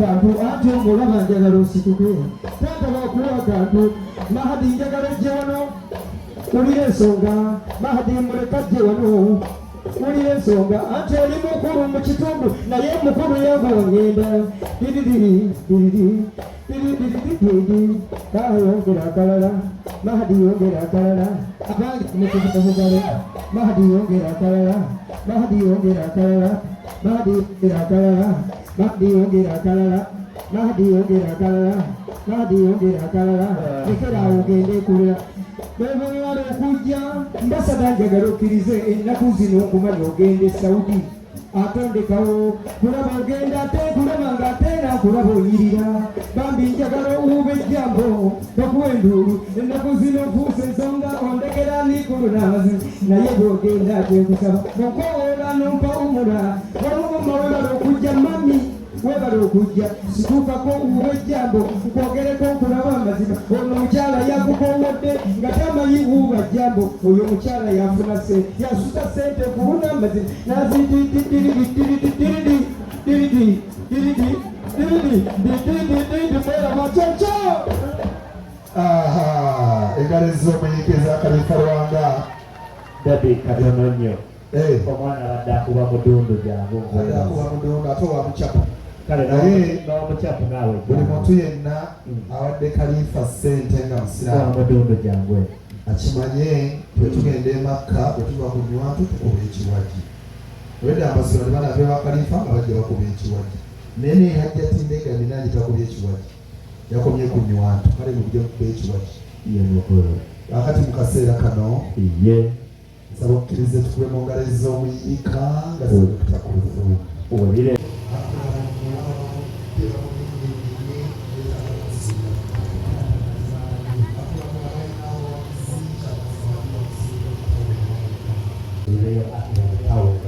akantu anti ng'olaba njagala osituke taata bakuwa akantu Mahadi njagala ojje wano wulira ensonga Mahadi muleka ajje wano wulira ensonga anti oli mukulu mu kitundu naye mukulu yanguwa ngenda diriri diriri diriri yongera akalala Mahadi yongera akalala abange mukubugalo Mahadi yongera akalala Mahadi yongera akalala Mahadi yongera akalala Mahadi yongera akalala Mahadi yongera akalala Mahadi yongera akalala lekera awo ogende kulira bwebwewala okujja mbasaba njagala okkirize ennaku zino okumanya ogenda e Saudi atondekawo kulaba ogenda ate kulaba nga ate era kulaba onyirira bambi njagala owuuba ejjambo bakuwa enduulu ennaku zino nfuuse ensonga ondekera nikulunazi naye bwogenda kyenkusaba onkowoola nompa umula wamumuma webala okujja mami webale okujja situukako wuuba ejjambo nkwogereko nkulaba amazima ono omukyala yakukowodde nga tamanyi wuuba jjambo oyo omukyala yafuna sente yasusa sente kubuna amazima Engalo ez'omuyiikiriza Khalifa Lwanga. Daddy katono nnyo. Omwana abadde akuba mudundu jangu Abadde akuba mudundu ate owa muchapu. Kale Naye n'omuchapu naawe buli jangu. muntu yenna awadde Khalifa ssente nga musiraamu Owa mudundu jangu. Akimanye bwe tugenda e Makka bwe tuva ku nywanto tukuba ekiwagi. Obwedda amasiro ne banava ewa Khalifa nga bajja bakuba ekiwagi. Naye ne Hajjati Megan nange takubye ekiwagi. Yakomye ku nywanto kale mujje mukube ekiwagi. Ye mukulu. Kaakati mu kaseera kano Ye. nsaba okkirize tukube mu ngalo ez'omuyiika nga za Dokita Kulthum. Webire. Ibeyo Akram Powell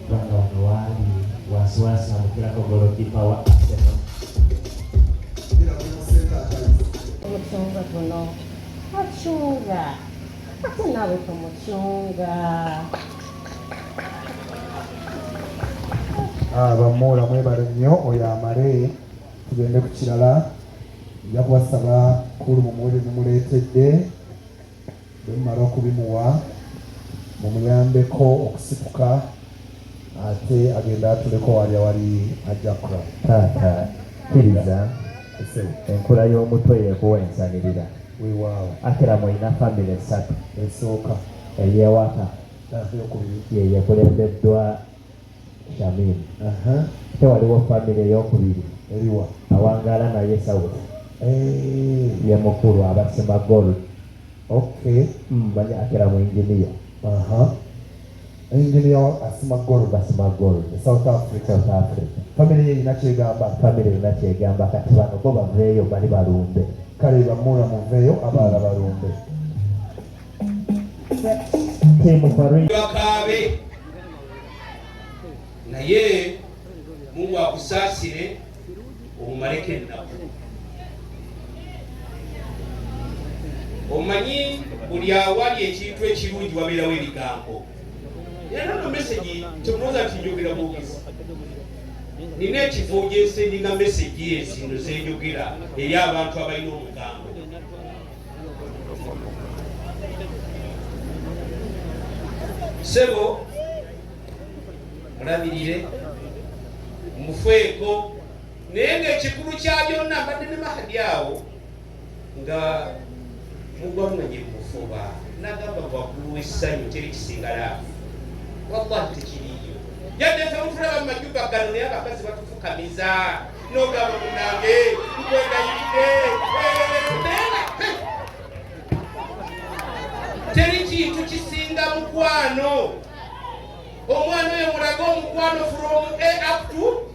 kubanga wano waali wansi wansi namukirako golokipa wa Arsenal. Omucunga guno acunga ate naawe tomucunga. Bamuula mwebale nnyo oyo amale tugende ku kirala nja kubasaba kulu mumuwe bye mumuleetedde bwe mumala okubimuwa mumuyambeko okusituka ate agenda atuleko wali awali ajakra. Taata kkiriza enkula y'omutwe yekuwa ensanirira. Weewaawo. Akram olina famire ssatu. Esooka. Ey'ewaka. Eyokubiri. Yeyo ekulembeddwa Shamim. Ate waliwo famire eyokubiri. Eriwa? Awangaala naye South. Ye mukulu abasima gold. Okay. Manyi Akram engineer. Engineer asima gold. Basima gold. South Africa. South Africa. Family ye erina kyegamba. Family erina kyegamba kati bano bo baveeyo bali balumbe. Kale bamura muveeyo abalala balumbe. Team Farid. Bakaabe naye Mungu akusaasire omumaleko ennaku. Omanyi buli awali ekintu ekirungi wabeerawo ebigambo. Era no message temulowooza nti njogera bwogezi. Nina ekifo gye nsendinga message ezino ze njogera eri abantu abalina omugambo. Ssebo mulabirire mufeeko naye ng'ekikulu kya byonna mbadde ne Mahadi awo nga mugwamanye mufuba nagamba waggulu w'essanyu teri kisinga laavu wallahi tekiriiyo yadde ffe mutulaba mu majumba gano naye abakazi batufukamiza nogamba munange nkwegayiridde teri kintu kisinga mukwano omwana oyo mulage omukwano from A up to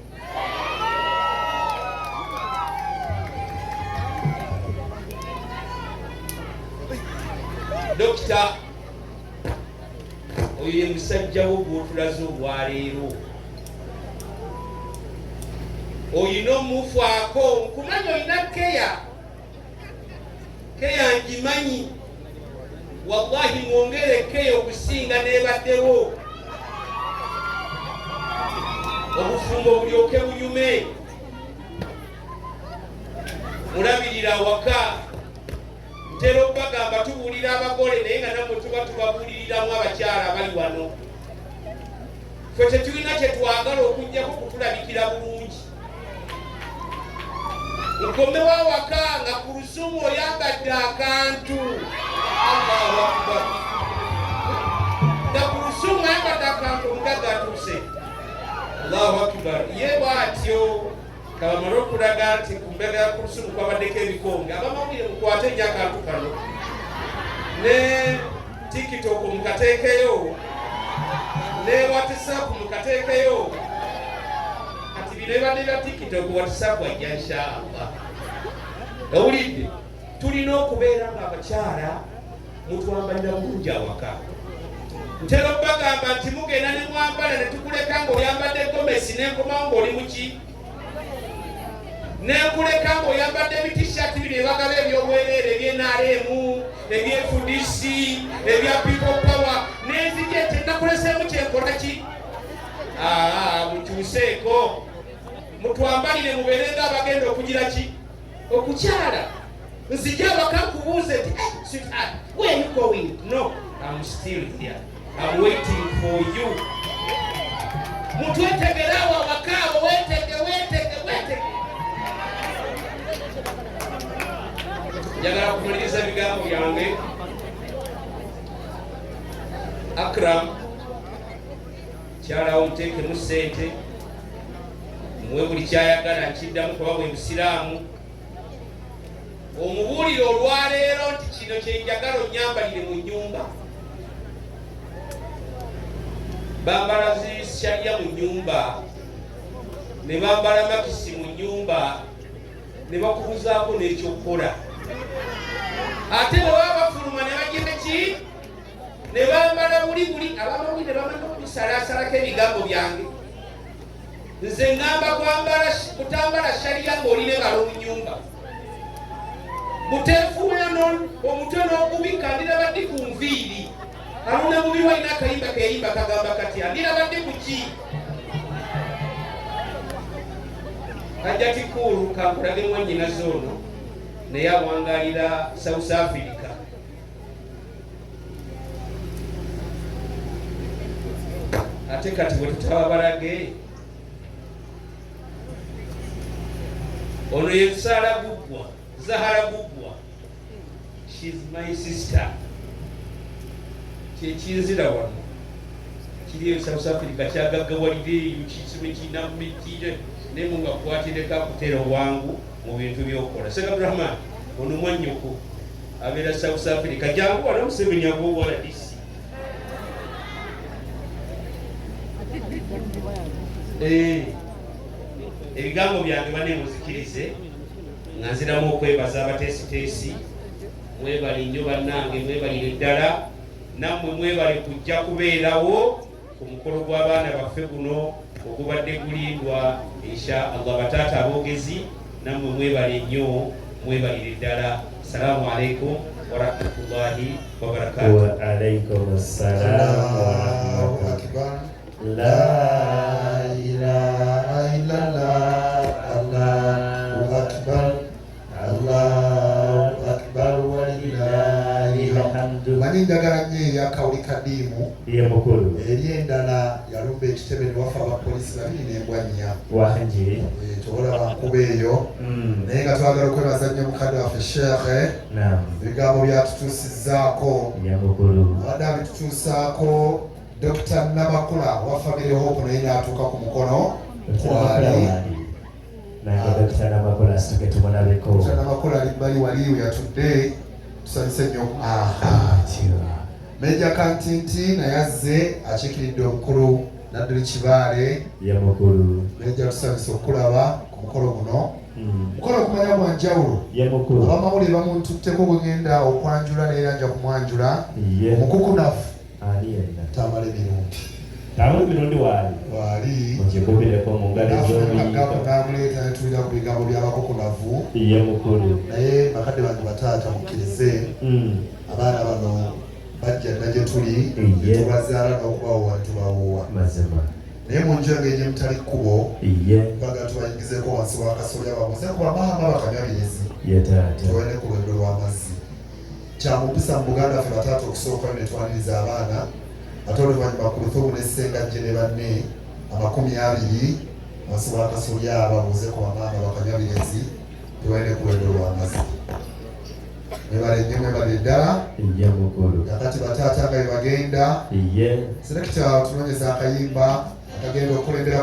Dokita oyo ye musajja wo gw'otulaze olwaleero olina omufaako nkumanyi olina keya keya ngimanyi wallahi mwongere keya okusinga nebaddewo obufumbo bulyoke bunyume. Mulabirira awaka. Ntera okubagamba tubuulira abagole naye nga nammwe tuba tubabuuliriramu abakyala abali wano. Ffe tetulina kye twagala okuggyako kutulabikira bulungi. Nkomewo awaka nga ku lusumu oyambadde akantu. Allahu akbar. Nga ku lusumu ayambadde akantu, omugagga atuuse. Allahu akbar. Ye bw'atyo kabamale okulaga nti ku mbeera ya kulusumu kwabaddeko ebikonge. Abamawulire mukwate nnyo akantu kano ne TikTok mukateekeyo ne WhatsApp mukateekeyo. Kati bino ebadde bya TikTok, WhatsApp ajja inshallah. Owulidde, tulina okubeera nga abakyala mutwambalira bulungi awaka. Ntera okubagamba nti mugenda ne mwambala ne tukuleka ng'oyambadde gomesi, nenkomawo ng'oli muki, nenkuleka ng'oyambadde ebitishati bino ebagaba ebyobwereere eby'NRM, ebye FDC, ebya People Power, nenzija ekyo nakuleseemu kyenkola ki. Mukyuseeko, mutwambalire, mubeere nga abagenda okugira ki, okukyala. Nzija awaka nkubuuze nti, "Eh, sweetheart, where are you going?" "No, I'm still here, I'm waiting for you." Mutwetegere awo awaka abo, weetege, weetege, weetege. Njagala kumaliriza ebigambo byange. Akram, kyalawo, muteekemu ssente, muwe buli kyayagala. Nkiddamu kuba bwe busiraamu. Omubuulire olwaleero nti kino kyenjagala onyambalire mu nnyumba. Bambala zishalya mu nnyumba, ne bambala maxi mu nnyumba, ne bakubuzaako n'ekyokukola. Ate bwe baba bafuluma ne bagira ki, ne bambala buli buli. Abamawulire bamanyi okubisalaasalako ebigambo byange. Nze ŋŋamba kwambala kutambala shaliya ng'oli ne balo mu nnyumba. Buteefuula omutwe n'ogubikka, ndiraba ddi ku nviiri? Aluna mubi walina akayimba keyimba kagamba katya? Ndiraba ddi ku ki? Hajjati Kuulu, kankulage mwannyinaze ono, naye awangalira South Africa. Ate kati bwe tutaba balage, ono ye Sara Guggwa, Zahara Guggwa. She's my sister. Kyekinzira wano kiri eyo South Africa, kyagaggawalira eyo, kisime kinamikire naye munga kukwatireko akuteera obwangu mu bintu byokukola. Sheikh Abdurahman, ono mwannyoko abeera South Africa. Jangu wano, Museveni agwowala DC. Ebigambo byange bane muzikirize nga nziramu okwebaza abateesiteesi. Mwebale nnyo bannange, mwebalire ddala. Nammwe mwebale kujja kubeerawo ku mukolo gw'abaana baffe guno ogubadde gulindwa insha Allah. Bataata aboogezi, nammwe mwebale nnyo, mwebalire ddala. Assalamu alaikum warahmatullahi wabarakatuh. Wa alaikum assalam wa Allahu rahmatullah. Akbar. La La ilaha illallah. Allahu akbar. Allahu akbar walillahi hamd. Alhamdu. Manyi njagala nnyo erya Kawuli Kadiimu. Ye mukulu. Eri endala yalumba ekitebe ne wafa abapoliisi babiri n'embwa nnya. Wangi. Tobolaba nkuba eyo. Naye nga twagala okwebaza nnyo mukadde waffe Sheekhe, ebigambo byatutuusizzaako. Ye mukulu. Abadde abitutuusaako Dr. Namakula wa Family Hope, naye n'atuuka ku mukono kwali. Nange Dr. Namakula asituke tumulabeko. Dr. Namakula ali bbali wali we yatudde, tusanyuse nnyo. Aha. Meja Kantinti naye azze akiikiridde omukulu Nadduli Kibaale. Ye mukulu. Meja, tusanyuse okulaba ku mukolo guno. Mukolo okumanya gwa njawulo. Ye mukulu. Abamawulire bamuntutteko bwe ngenda okwanjula, naye era nja kumwanjula. Ye. Omukukunafu Ani yenna? Tamala Emirundi. Tamala Emirundi waali. Waali. Mukikubireko mu ngalo Nafuna kagapo ez'obuyinza. n'amuleeta netulira ku bigambo by'abakukunavu. Ye mukulu. Naye bakadde bange, bataata, mukkirize, abaana bano bajja dda gye tuli, Ye. tubazaala n'okubawuwa ntubawuwa. Mazima. Naye mu nju yange gye mutali kkubo, Iye. twagala tubayingizeeko wansi w'akasolya babuuze ku bamaama bakanywa birezi. Ye taata. Tuwene ku lwendo lw'amazzi. Kya mu mpisa mu Buganda ffe bataata okusookayo ne twaniriza abaana, ate oluvannyuma Kuluthumu ne Ssengajje ne banne 20 wansi w'akasolya babuuze ku bamaama bakanywa birezi, tuwene ku lwendo lw'amazzi. Mwebale nnyo, mwebale ddala. Iye mukulu. Kakati bataata nga bwe bagenda, Iye. Selekita, tunoonyeza akayimba akagenda okukulembera.